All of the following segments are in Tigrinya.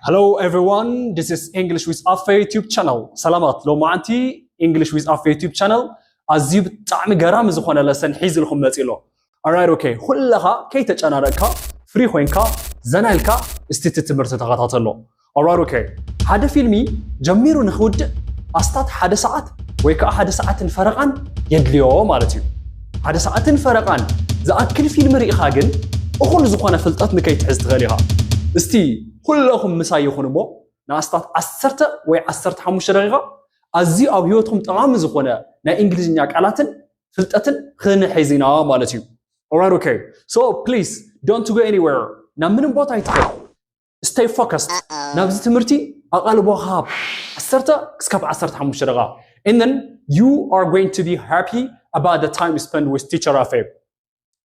Hello everyone, this is English with Afe YouTube channel. ሰላማት፣ ሎማዓንቲ English with Afe YouTube channel ኣዝዩ ብጣዕሚ ገራሚ ዝኾነ ለሰን ሒዝልኩም መፂእ ኣሎ። Alright, okay, ኩለኻ ከይተጨናነቕካ ፍሪ ኮይንካ ዘና ኢልካ እስቲ እቲ ትምህርቲ ተኸታተሎ። Alright, okay, ሓደ ፊልሚ ጀሚሩ ንክውድእ ኣስታት ሓደ ሰዓት ወይ ከዓ ሓደ ሰዓትን ፈረቓን የድልዮ ማለት እዩ። ሓደ ሰዓትን ፈረቓን ዝኣክል ፊልሚ ርኢኻ ግን እኹል ዝኾነ ፍልጠት ንከይትሕዝ ትኽእል ኢኻ። እስቲ ኩለኹም ምሳይ ይኹን እሞ ንኣስታት ዓሰርተ ወይ ዓሰርተ ሓሙሽተ ደቂቓ ኣዝዩ ኣብ ህይወትኩም ጠቓሚ ዝኾነ ናይ እንግሊዝኛ ቃላትን ፍልጠትን ክንሕዝ ኢና ማለት እዩ። Alright, okay, so please don't go anywhere. ናብ ምንም ቦታ ኣይትኸድ። Stay focused ናብዚ ትምህርቲ ኣቓልቦ ሃብ። ዓሰርተ ክስካብ ዓሰርተ ሓሙሽተ ደቂቓ and then you are going to be happy about the time spent with teacher Afe.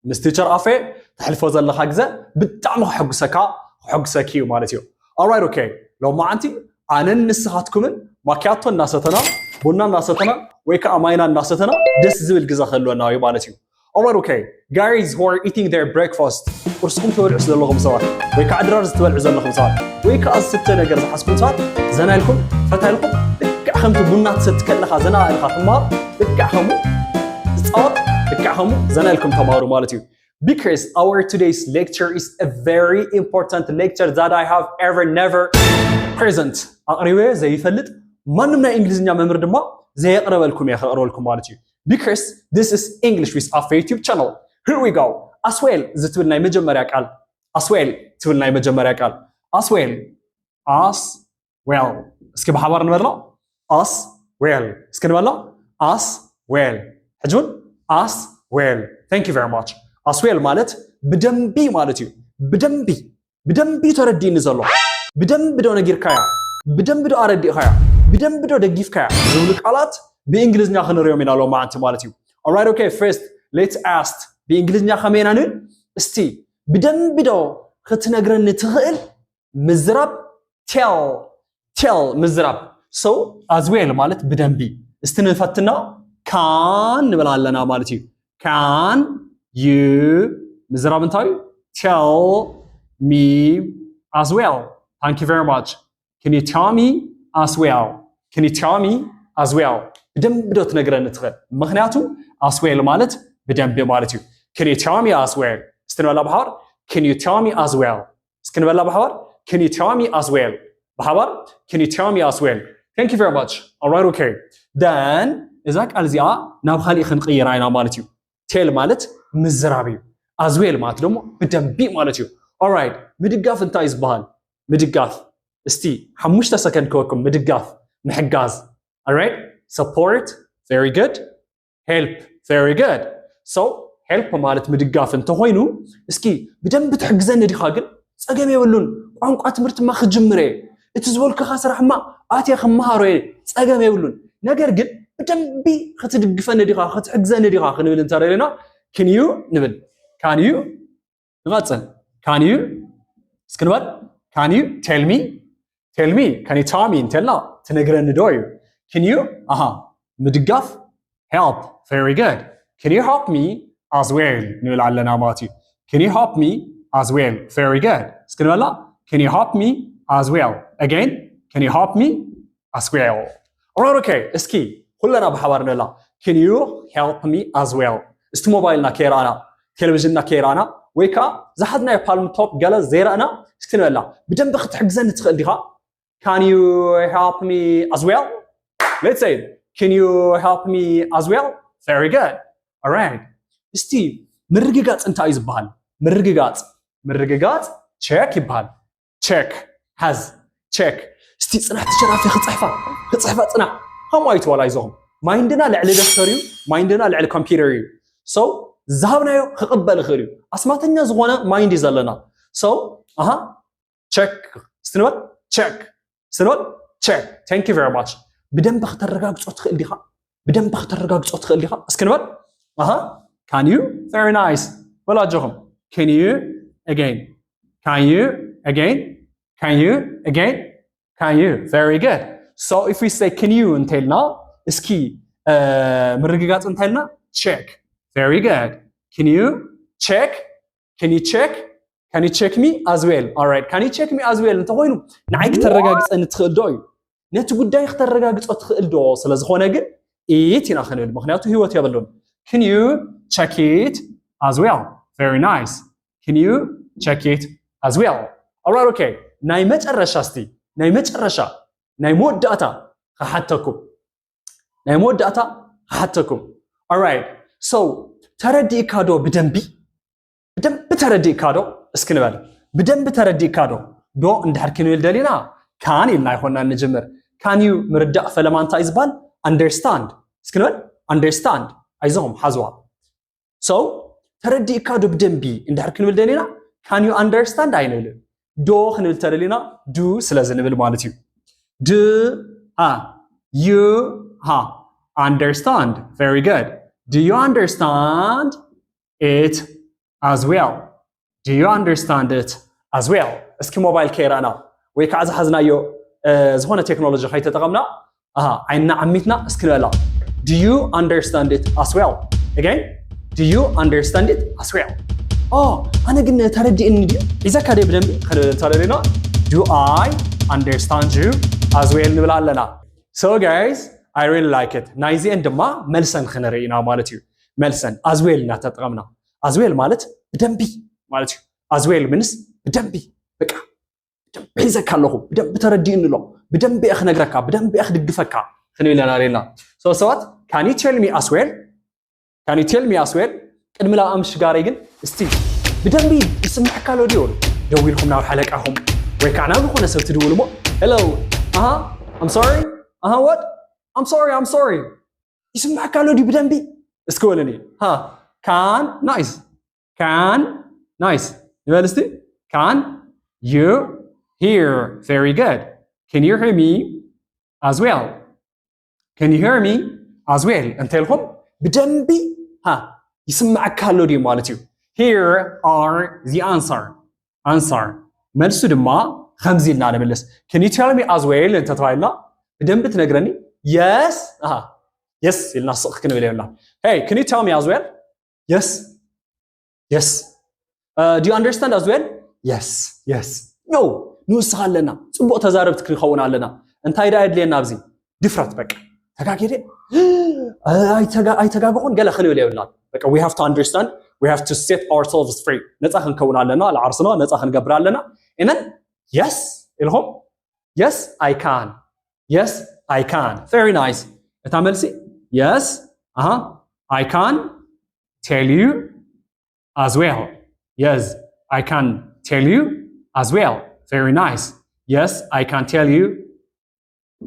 ምስ teacher Afe ተሕልፎ ዘለኻ ግዘ ብጣዕሚ ክሕጉሰካ ክሕጉሰኪ እዩ ማለት እዩ። Alright, okay, ሎማዓንቲ ኣነን ንስኻትኩምን ማኪያቶ እናሰተና ቡና እናሰተና ወይ ከዓ ማይና እናሰተና ደስ ዝብል ግዘ ክህልወና እዩ ማለት እዩ። Alright, okay, guys who are eating their breakfast, ቁርስኩም ትበልዑ ዘለኹም ሰባት ወይ ከዓ ድራር ዝትበልዑ ዘለኹም ሰባት ወይ ከዓ ዝስተ ነገር ዝሓዝኩም ሰባት ዘና ኢልኩም ፈታ ኢልኩም ልክዕ ከምቲ ቡና ትሰቲ ከለኻ ዘና ኢልካ ትማር ልክዕ ከምኡ ትፃወት ልክዕ ከምኡ ዘና ኢልኩም ተማሩ ማለት እዩ። Because our today's lecture is a very important lecture that I have ever never present ኣቕሪበ ዘይፈልጥ ማንም ናይ እንግሊዝኛ መምህር ድማ ዘየቕረበልኩም እየ ከቕርበልኩም ማለት እዩ። Because this is English with Afe YouTube channel. Here we go. As well ዝትብል ናይ መጀመርያ ቃል፣ as well ትብል ናይ መጀመርያ ቃል፣ as well፣ as well። እስኪ ብሓባር ንበሎ። As well። እስኪ ንበሎ። As well። ሕጂ እውን as well። Thank you very much። As well ማለት ብደንቢ ማለት እዩ። ብደንቢ ብደንቢ ተረዲእኒ ዘሎ፣ ብደንቢ ዶ ነጊርካያ፣ ብደንቢ ዶ ኣረዲእካያ፣ ብደንቢ ዶ ደጊፍካያ ዝብሉ ቃላት ብእንግሊዝኛ ክንሪኦም ኢና ሎማዓንቲ ማለት እዩ። Alright, okay, first let's ask ብእንግሊዝኛ ከመይ ኢና ንብል? እስቲ ብደንቢ ዶ ክትነግረኒ ትኽእል? ምዝራብ፣ tell፣ tell ምዝራብ። So as well ማለት ብደንቢ። እስቲ ንፈትና። Can ንብል ኣለና ማለት እዩ። Can you ምዝራብ እንታይ እዩ? Tell me as well. Thank you very much. Can you tell me as well? Can you tell me as well? ብደንቢ ዶ ትነግረኒ ትኽእል? ምኽንያቱ as well ማለት ብደንቢ ማለት እዩ። Can you tell me as well? እስቲ ንበላ ብሓባር። Can you tell me as well? እስኪ ንበላ ብሓባር። Can you tell me as well? ብሓባር። Can you tell me as well? Thank you very much. Alright, okay. Then እዛ ቃል እዚኣ ናብ ካሊእ ክንቕይራ ኢና ማለት እዩ። Tell ማለት ምዝራብ እዩ። As well ማለት ደግሞ ብደንቢ ማለት እዩ። Alright, ምድጋፍ እንታይ እዩ ዝበሃል? ምድጋፍ። እስቲ ሓሙሽተ ሰከንድ ክወኩም። ምድጋፍ፣ ምሕጋዝ። Alright, support፣ very good። Help፣ very good። So help ማለት ምድጋፍ እንተኾይኑ፣ እስኪ ብደንቢ ትሕግዘኒ ዲኻ? ግን ጸገም የብሉን፣ ቋንቋ ትምህርትማ ክጅምር እየ፣ እቲ ዝበልኩኻ ስራሕማ ኣትየ ክመሃሮ እየ፣ ጸገም የብሉን። ነገር ግን ብደንቢ ክትድግፈኒ ዲኻ፣ ክትሕግዘኒ ዲኻ ክንብል እንተደለና፣ can you ንብል። Can you ንቐጽል። Can you እስኪ ንበል። Can you tell me? Tell me፣ can you tell me እንተልና ትነግረኒ ዶ እዩ። Can you ኣሃ ምድጋፍ፣ help፣ very good። Can you help me as well ንብል ኣለና ማለት እዩ። Can you help me as well? Very good። እስኪ ንበላ። Can you help me as well? Again, can you help me as well? Alright, okay፣ እስኪ ኩለና ብሓባር ንበላ። Can you help me as well? እስቲ ሞባይልና ከይረኣና፣ ቴሌቪዥንና ከይረኣና ወይ ከዓ ዝሓዝናዮ ፓልም ቶፕ ገለ ዘይረኣና እስኪ ንበላ። ብደንቢ ክትሕግዘኒ ትኽእል ዲኻ? Can you help me as well? Let's say, can you help me as well? Very good. Alright. እስቲ ምርግጋጽ እንታይ እዩ ዝበሃል? ምርግጋጽ፣ ምርግጋጽ ቸክ ይበሃል። ቸክ፣ ሓዝ፣ ቸክ። እስቲ ጽናሕ ትሸራፊ ክጽሕፋ፣ ክጽሕፋ ጽናሕ። ከምኡ ኣይትበሉ ኣይዞኹም። ማይንድና ልዕሊ ደፍተር እዩ፣ ማይንድና ልዕሊ ኮምፒውተር እዩ። So ዝሃብናዮ ክቕበል ይኽእል እዩ። ኣስማተኛ ዝኾነ ማይንድ እዩ ዘለና። So ኣሃ ቸክ እስቲ ንበል። ቸክ እስቲ ንበል። ቸክ። Thank you very much። ብደንብ ከተረጋግጾ ትኽእል ዲኻ? ብደንብ ከተረጋግጾ ትኽእል ዲኻ? እስኪ ንበል። ኣሃ can you? Very nice። በሉ ኣጆኹም። Can you again? Can you again? Can you again? Can you? Very good። So if we say can you እንተልና እስኪ ምርግጋጽ እንተልና ቸክ። Very good። Can you check? Can you check? Can you check me as well? Alright, can you check me as well እንተኾይኑ ንዓይ ክተረጋግፀኒ ትኽእል ዶ እዩ። ነቲ ጉዳይ ክተረጋግፆ ትኽእል ዶ ስለ ዝኾነ ግን it ኢና ክንብል፣ ምክንያቱ ህይወት የብሉን። Can you check it as well? Very nice. Can you check it as well? Alright, okay. ናይ መጨረሻ እስቲ ናይ መጨረሻ ናይ መወዳእታ ክሓተኩም ናይ መወዳእታ ክሓተኩም። Alright, so ተረዲእካ ዶ ብደንቢ ብደንቢ ተረዲእካ ዶ? እስኪ ንበል። ብደንቢ ተረዲእካ ዶ? ዶ እንድሕር ክንብል ደሊና ካን ኢልና ኣይኮና እንጅምር። Can you ምርዳእ ፈለማ እንታይ ዝበሃል? Understand። እስኪ ንበል። Understand። ኣይዞኹም ሓዝዋ። So ተረዲእካ ዶ ብደንቢ እንድሕር ክንብል ደሊና can you understand ኣይንብልን። ዶ ክንብል ተደሊና do ስለ ዝንብል ማለት እዩ። Do ha you ha understand? Very good. Do you understand it as well? Do you understand it as well? እስኪ ሞባይል ከይረኣና ወይ ከዓ ዝሓዝናዮ ዝኾነ ቴክኖሎጂ ከይተጠቐምና ኣይና ዓሚትና እስኪ ንበላ። Do you understand it as well? Again, do you understand it as well? ኦ ኣነ ግን ተረዲእኒ ድዩ ሒዘካ ደ ብደንቢ ክንብል እንተለና do I understand you as well ንብል ኣለና። So guys, I really like it። ናይዚአን ድማ መልሰን ክንርኢ ኢና ማለት እዩ። መልሰን as well እናተጠቐምና as well ማለት ብደንቢ ማለት እዩ። As well means ብደንቢ በቃ ብደንቢ ሒዘካ ኣለኹ፣ ብደንቢ ተረዲእኒ ኣሎ፣ ብደንቢ እየ ክነግረካ፣ ብደንቢ እየ ክድግፈካ ክንብል ኣለና። So ሰባት can you tell me as well? Can you tell me as well? ቅድሚ ላብኣ ምሽጋረይ ግን እስቲ ብደንቢ ይስምዐካ ኣሎ ድዩ? ደዊልኩም ናብ ሓለቃኹም ወይ ከዓ ናብ ዝኾነ ሰብ ትድውሉ እሞ hello aha I'm sorry aha what I'm sorry I'm sorry ይስምዐካ ኣሎ ድዩ ብደንቢ እስኪ በሉኒ። Can nice can nice ንበል እስቲ። Can you hear? Very good. Can you hear me as well? Can you hear me as well? እንተ ኢልኩም ብደንቢ ሃ ይስምዐካ ኣሎ ድዩ ማለት እዩ። Here are the answer answer መልሱ ድማ ከምዚ ኢልና ንምልስ። Can you tell me as well እንተተባሂልና ብደንቢ ትነግረኒ? Yes yes ኢልና ስቕ ክንብል የብልና። Hey, can you tell me as well? Yes yes Do you understand as well? Yes yes No ንውስኻ ኣለና። ፅቡቕ ተዛረብቲ ክንኸውን ኣለና። እንታይ ደኣ የድልየና ኣብዚ? ድፍረት በቃ። ተጋጌደ ኣይተጋገኹን ገለ ክንብል የብልና። በቃ we have to understand, we have to set ourselves free። ነፃ ክንከውን ኣለና። ለዓርስና ነፃ ክንገብር ኣለና። And then yes ኢልኹም yes I can yes I can very nice እታ መልሲ yes aha I can tell you as well. Yes, I can tell you as well. Very nice. Yes, I can tell you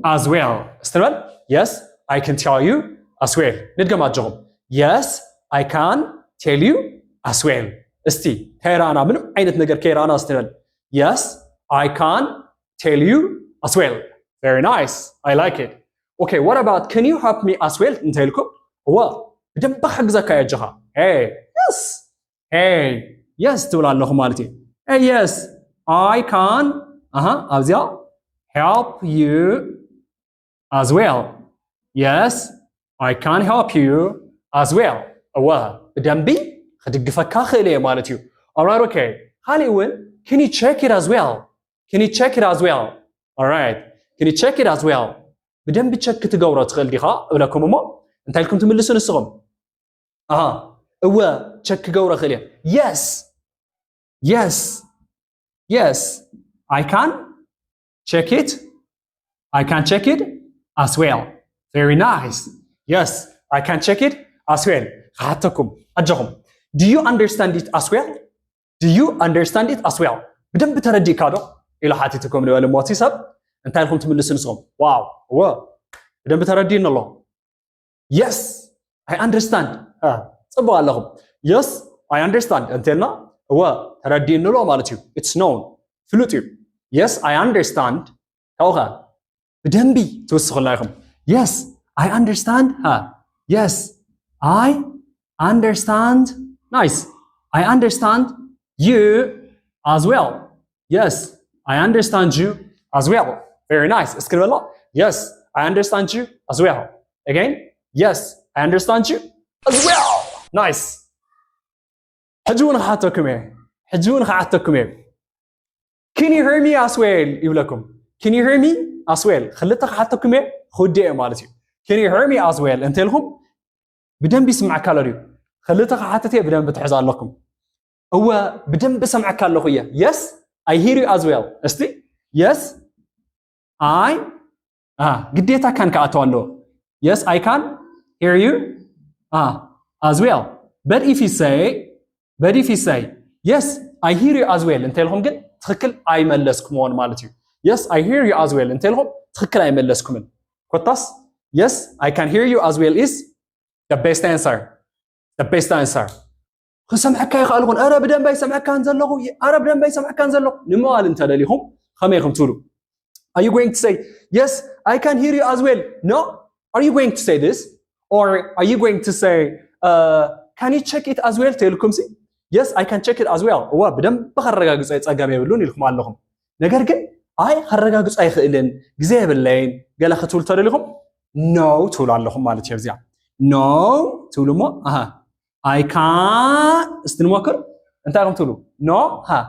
as well. Still, yes, I can tell you as well. ንድገም ኣጆኹም። Yes, I can tell you as well. እስቲ ከይራና ምንም ዓይነት ነገር ከይራና እስቲ ንበል። Yes, I can tell you as well. Very nice. I like it. Okay, what about can you help me as well? እንተ ኢልኩም እወ ብደንቢ ክሕግዘካ እየ ኣጆኻ። Hey, yes. Hey, yes ትብል ኣለኹ ማለት እዩ። Hey, yes, I can. ኣሃ ኣብዚኣ help you as well. Yes, I can help you as well. እወ ብደንቢ ክድግፈካ ክእል እየ ማለት እዩ። Alright, okay. ካሊእ እውን can you check it as well? Can you check it as well? Alright. Can you check it as well? ብደንቢ ቸክ ክትገብሮ ትኽእል ዲኻ እብለኩም እሞ እንታይ ኢልኩም ትምልሱ ንስኹም? ኣሃ እወ ቸክ ክገብሮ እኽእል እየ። Yes yes yes I can check it I can check it as well. Very nice. Yes, I can check it as well. ክሓተኩም ኣጆኹም። Do you understand it as well? Do you understand it as well? ብደንቢ ተረዲእካ ዶ ኢሉ ሓቲትኩም ንበል እሞ እቲ ሰብ እንታይ ኢልኩም ትምልሱ ንስኹም? ዋው እወ ብደንቢ ተረዲእኒ ኣሎ። Yes I understand። ጽቡቕ ኣለኹም። Yes I understand እንተልና እወ ተረዲእኒ ኣሎ ማለት እዩ። It's known ፍሉጥ እዩ። Yes I understand ካብኡ ከ ብደንቢ ትውስኹልና ኢኹም። Yes I understand. Yes I understand. Nice. I understand you as well. Yes I understand you as well. Very nice. እስኪ ንበላ። Yes I understand you as well. Again. Yes I understand you as well. Nice. ሕጂ እውን ክሓተኩም እየ። ሕጂ እውን ክሓተኩም እየ። Can you hear me as well ይብለኩም። Can you hear me as well ክልተ ክሓተኩም እየ፣ ክውድእ እየ ማለት እዩ። Can you hear me as well እንተልኩም ብደንብ ይስምዓካ ኣሎ ድዩ? ክልተ ክሓትት እየ፣ ብደንብ ትሕዝ ኣለኩም። እወ ብደንብ ሰምዓካ ኣለኹ እየ። Yes, I hear you as well። እስቲ yes I ግዴታ ካን ክኣተው ኣለዎ። Yes, I can hear you as well. But if you say, but if you say yes, I hear you as well እንተልኩም ግን ትኽክል ኣይመለስኩምዎን ማለት እዩ። Yes, I hear you as well እንተልኩም ትኽክል ኣይመለስኩምን። ኮታስ yes, I can hear you as well is the best answer. The best answer. ክሰምዐካ ይኽኣልኹን፣ ኣረ ብደንብ ኣይሰምዐካን ዘለኹ፣ ኣረ ብደንብ ኣይሰምዐካን ዘለኹ ንምባል እንተደሊኹም ከመይ ኢኹም ትብሉ? Are you going to say, yes, I can hear you as well? No? Are you going to say this? Or are you going to say, uh, can you check it as well? ተልኩም ሲ yes, I can check it as well። እዋ ብደንብ ከረጋግጾ ጸገም የብሉን ኢልኩም ኣለኹም። ነገር ግን ኣይ ከረጋግጾ ኣይኽእልን፣ ግዜ የብለይን ገለ ክትብሉ ተደሊኹም no ትብሉ ኣለኹም ማለት እዩ። እዚኣ no ትብሉ እሞ ኣሃ I can እስቲ ንሞክር። እንታይ ኢኹም ትብሉ? No ha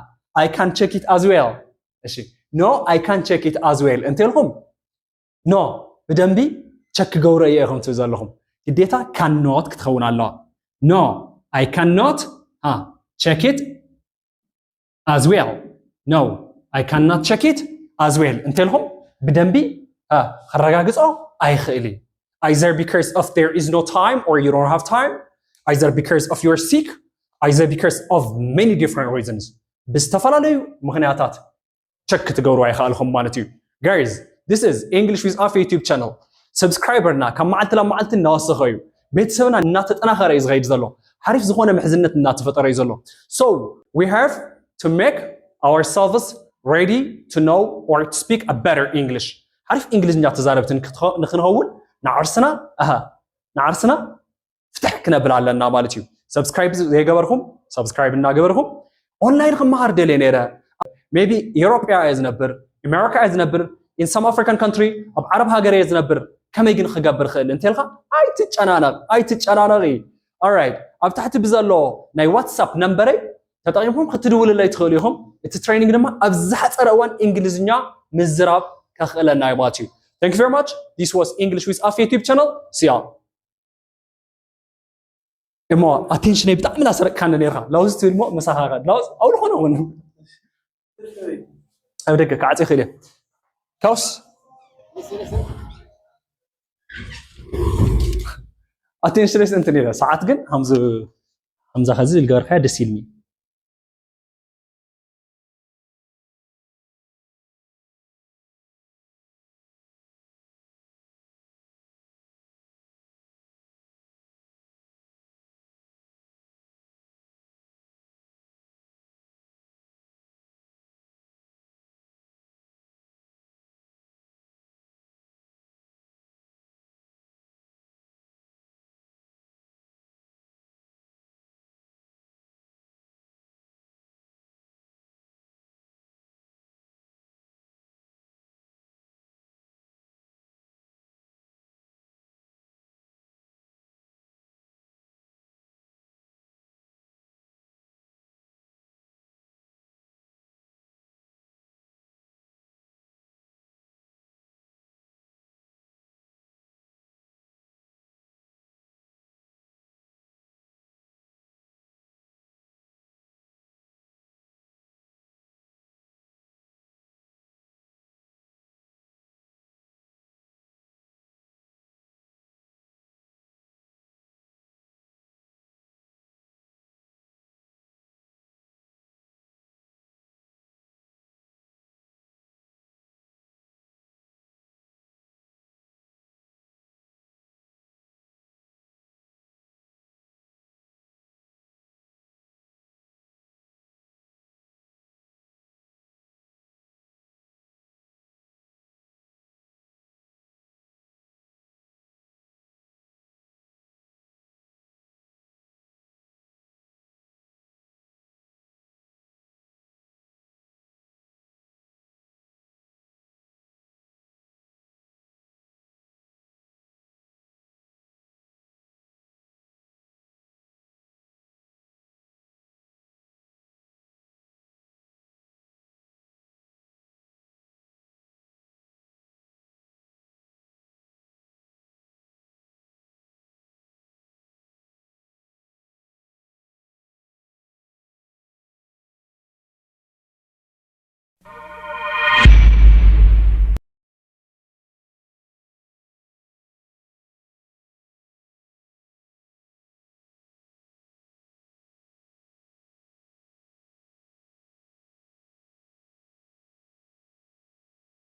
I can check it as well። እሺ no I can check it as well እንተልኩም no ብደንቢ ቸክ ክገብሮ እየ ኢኹም ትብሉ ዘለኹም። ግዴታ ካኖት ክትኸውን ኣለዋ። No, I cannot ha check it as well. No, I cannot check it as well እንተልኩም ብደንቢ ከረጋግጾ ኣይኽእል እዩ። Either because of there is no time or you don't have time, either because of you're sick, either because of many different reasons ብዝተፈላለዩ ምኽንያታት ቸክ ክትገብሩ ኣይኽኣልኹም ማለት እዩ። Guys, this is English with Afe YouTube channel. Subscriber ና ካብ መዓልቲ ናብ መዓልቲ እናወሰኸ እዩ። ቤተሰብና እናተጠናኸረ እዩ ዝኸይድ ዘሎ። ሓሪፍ ዝኾነ ምሕዝነት እናተፈጠረ እዩ ዘሎ። So we have to make ourselves ready to know or to speak a better English. ሓሪፍ እንግሊዝኛ ተዛረብቲ ንክትኸ- ንክንኸውን ንዓርስና ኣሃ ንዓርስና ፍትሕ ክነብል ኣለና ማለት እዩ። ሰብስክራይብ ዘይገበርኩም ሰብስክራይብ እናገበርኩም ኦንላይን ክመሃር ደልየ ነይረ። Maybe Europe እየ ዝነብር፣ America እየ ዝነብር፣ in some African country ኣብ ዓረብ ሃገር እየ ዝነብር፣ ከመይ ግን ክገብር ክእል እንተልካ ኣይትጨናነቕ ኣይትጨናነቒ። Alright፣ ኣብ ታሕቲ ብዘሎ ናይ ዋትሳፕ ነምበረይ ተጠቂምኩም ክትድውልለይ ትኽእሉ ኢኹም። እቲ ትሬኒንግ ድማ ኣብ ዝሓፀረ እዋን እንግሊዝኛ ምዝራብ ከኽእለና እዩ ማለት እዩ። Thank you very much. This was English with Afe YouTube channel. See ya. እሞ ኣቴንሽነይ ብጣዕሚ እናሰረቅካኒ ነርካ። ላውዝ ትብል እሞ መሳኻኻ ላውዝ ኣውል ኾነ እውን ኣብ ደገ ክዓፂ ይኽእል እየ። ካውስ ኣቴንሽነይ እንትን ኢለ ሰዓት ግን ሃምዚ ሃምዛ ከዚ ዝገበርካዮ ደስ ኢልኒ።